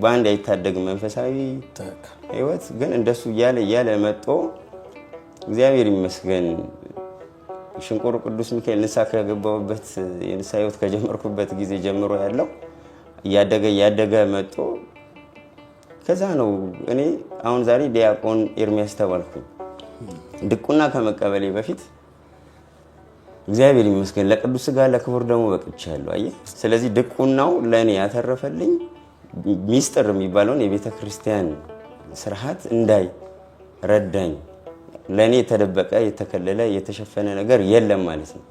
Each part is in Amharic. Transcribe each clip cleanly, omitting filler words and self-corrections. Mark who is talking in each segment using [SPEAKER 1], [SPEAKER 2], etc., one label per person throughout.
[SPEAKER 1] በአንድ አይታደግም መንፈሳዊ ህይወት። ግን እንደሱ እያለ እያለ መጥቶ እግዚአብሔር ይመስገን ሽንቁሩ ቅዱስ ሚካኤል ንስሐ ከገባሁበት፣ የንስሐ ህይወት ከጀመርኩበት ጊዜ ጀምሮ ያለው እያደገ እያደገ መጥቶ ከዛ ነው እኔ አሁን ዛሬ ዲያቆን ኤርሚያስ ተባልኩኝ። ድቁና ከመቀበሌ በፊት እግዚአብሔር ይመስገን ለቅዱስ ሥጋ ለክቡር ደግሞ በቅቻለሁ። አየህ፣ ስለዚህ ድቁናው ለእኔ ያተረፈልኝ ሚስጥር የሚባለውን የቤተ ክርስቲያን ስርዓት እንዳይ ረዳኝ። ለእኔ የተደበቀ፣ የተከለለ፣ የተሸፈነ ነገር የለም ማለት ነው።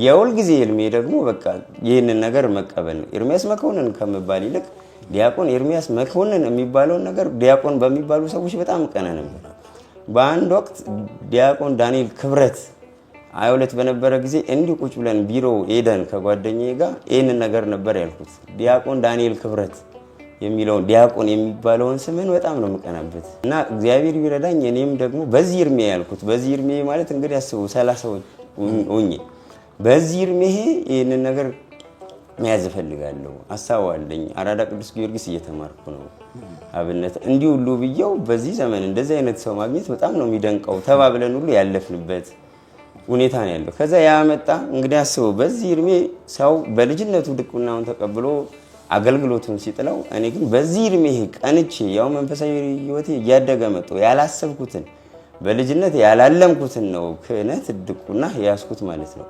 [SPEAKER 1] የሁል ጊዜ ህልሜ ደግሞ በቃ ይህንን ነገር መቀበል ነው። ኤርሚያስ መኮንን ከምባል ይልቅ ዲያቆን ኤርሚያስ መኮንን የሚባለውን ነገር፣ ዲያቆን በሚባሉ ሰዎች በጣም ቀና ነበር። በአንድ ወቅት ዲያቆን ዳንኤል ክብረት 22 በነበረ ጊዜ እንዲሁ ቁጭ ብለን ቢሮ ሄደን ከጓደኛዬ ጋር ይህንን ነገር ነበር ያልኩት። ዲያቆን ዳንኤል ክብረት የሚለውን፣ ዲያቆን የሚባለውን ስምን በጣም ነው የምቀናበት እና እግዚአብሔር ቢረዳኝ እኔም ደግሞ በዚህ እድሜ ያልኩት፣ በዚህ እድሜ ማለት እንግዲህ አስቡ 30 ሆኜ፣ በዚህ እድሜ ይህንን ነገር መያዝ እፈልጋለሁ። ሀሳቡ አለኝ። አራዳ ቅዱስ ጊዮርጊስ እየተማርኩ ነው። አብነት እንዲህ ሁሉ ብየው በዚህ ዘመን እንደዚህ አይነት ሰው ማግኘት በጣም ነው የሚደንቀው ተባብለን ሁሉ ያለፍንበት ሁኔታ ነው ያለው። ከዛ ያ መጣ። እንግዲህ አስበው በዚህ እድሜ ሰው በልጅነቱ ድቁናውን ተቀብሎ አገልግሎቱን ሲጥለው፣ እኔ ግን በዚህ እድሜ ቀንቼ ያው መንፈሳዊ ሕይወቴ እያደገ መጥቶ ያላሰብኩትን፣ በልጅነት ያላለምኩትን ነው ክህነት ድቁና ያዝኩት ማለት ነው።